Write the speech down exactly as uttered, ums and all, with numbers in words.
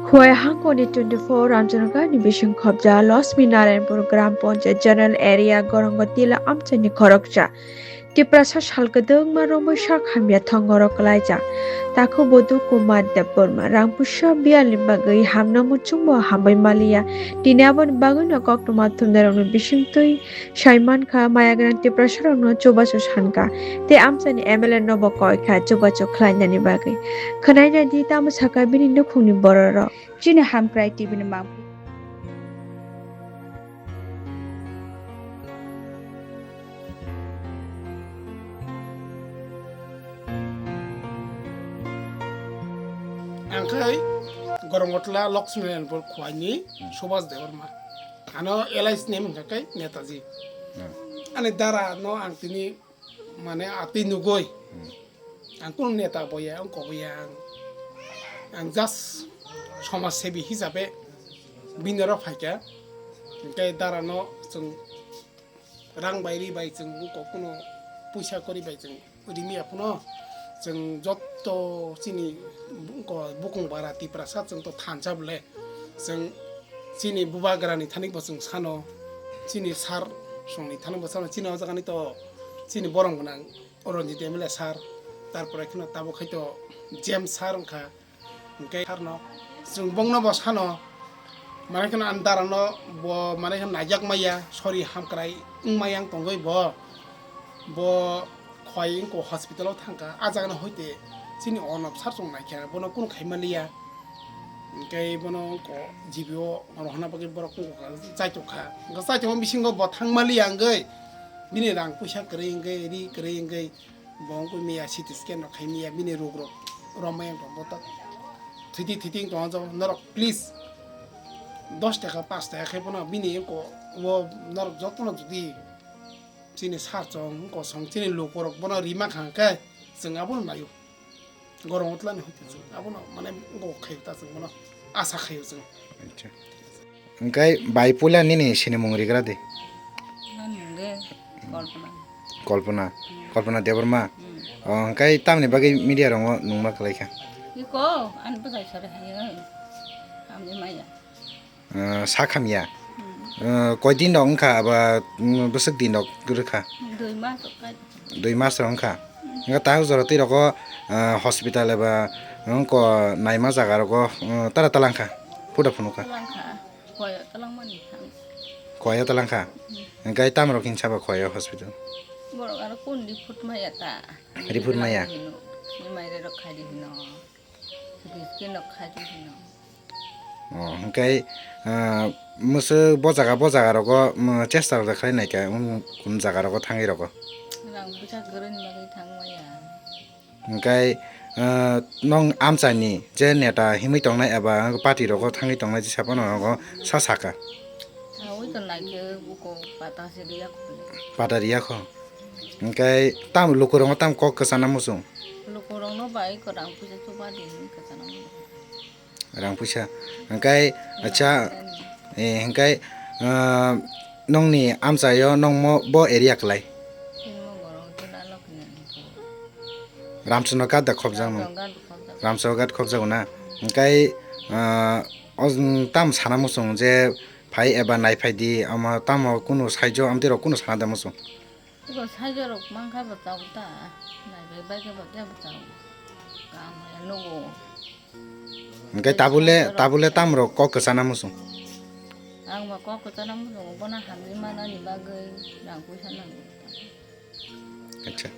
Khowai hangkoni twenty-four Ramchandra Ghat ni bising khobja Lakshmi Narayanpur Gram Panchayat General Area Gorongo Tila amchaini khoroksa Tiprasa sal kwdwngma romwi sak hamya thongoro kwlaijak. Takhuk bo Dukumar Debbarma rang puisa biyalni bagwi hamno muchungbo hambai maliya. Tini aboni bagwino koktwma thumnairokni bisingtwi sai mankha, maya gwnang Tiprasarokno chubachu sankha, tei amchaini M L A nobo koikha chubachu khlainani bagwi. Khwnaina di tamo sakha bini nukhungni bororok. Chini Hamkrai T V ni mangpili. Ang khai Gorongotla Lakshmi Narayanpur Khowai ni Subhas Debbarma. Ano L I C name hwnkha khe Netaji. Hmm. Ani dara no ang tini mane atwi nugwi. Hmm. Ang kunu neta bo ya, ang kobo ya, ang, ang just somaj sebi hisabe bini oro phaikha. Hwnkhe dara no chwng rang bai ri bai chwng wngkok, kuno puisa kori bai chwng rimi ya phano. Chwng jotto chini wngkok bukung bara Tiprasa chwng to thansa bole. Chwng chini bubagra ni thani bo chwng sano, chini sir song ni thani bo sano, chini o jaga ni to chini borong gwnang Ranjit M L A sir, tarpore kheno tabuk khai to James sir wngkha. Hwnkhe harno chwng bongno bo sano, mane kheno ang darano bo mane kheno naijak maya, sori hamkrai wng maya wng tongwi bo, bo Khowai wngkha hospital o thangkha, a jagano hoite chini onop sar chwng naikha, bono kunu khai manliya. Hwnkhe bono wngkha G B O rohorna bagwi borok wngkha chaitokha, wngkha chaitokma bisingo bo thang manliya wngwi bini rang puisa kwrwi wngwi, ri kwrwi wngwi. Bo wngkha miya C T scan rok khai miya bini ruk rok romwi ang tongbo ta. Thwiti thwiti wng tong jao norok please dos taka pas taka khai bono bini wngkha o norok jotono jodi chini sar chong wngkha song chini luku rok bono rima kha khe chwng abono naio. Gorong utla ni hoite chwng abono mane wngkha khai ta chwng bono asa khaio chwng. Acha. Hwnkhe bai puila nini sinimung rigra di? Ani mung de Kalpana. Kalpana. Hmm. Kalpana Debbarma? Hmm. O, hwnkhe tamni bagwi media rongo nungma kwlaikha? Iko, ani bwsai sari hai, hamni maya. Ah, sak hamya? Hmm. Ah, koi din rok wngkha aba, mm, bwswk din rok rwkha? Dui mas rok kai. Dui mas rok wngkha. Hwnkhe ta jora twi rogo, ah, hospital eba wngko naima jaga rogo, ah, tara talangkha? Puda phunukha? Talangkha. Koyo talangmani thang. Koyo talangkha? Hmm. Hwnkhe tamo rok hinsa ba koyo hospital? Borok aro kun report maya ta. Report maya? Hino. Ni maire rok khai di hino. Skin rok khai di hino. Oh, hwnkhe, ah, mwswk bo jaga, bo jaga rogo, mm, chesta rok khlai naikha, mm, kun jaga rogo thangwi rogo. Rang bwsa kwrwini bagwi thang maya. Hwnkhe, ah, nwng amchaini je neta himwi tongnai eba party rogo thangwi tongnai jesa phano nogo sa saka. Sawi tongnai khe buko pata se riya kho. Pata riya kho. Hwnkhe tam lukurokno tam kok kwchana muchung? Lukurokno bai kwrang puisa chuba di hwnwi kwchana muchung. Rang puisa. Hwnkhe, acha, eh, hwnkhe, ah, nongni amchaio nongmo bo area kwlai? Chini mo borok khe dalo khe nani. Ramchandra Ghat da khobjak no? Ramchandra Ghat khobjak. Ramchandra Ghat khobjago na? Hwnkhe, ah, o, tam sana muchung je phai eba nai phai di, omo tamo kunu saijo amtwi rok kunu sana da muchung? Iko saijo rok mankha bo chao ta, nai bai bai khe bo tei bo chao. Kam ya nugo. Hwnkhe tabule, tabule tamrok kok kwchana muchung? Ang ba kok kwchana muchung, bono hamni manani bagwi rang puisa nango. Acha.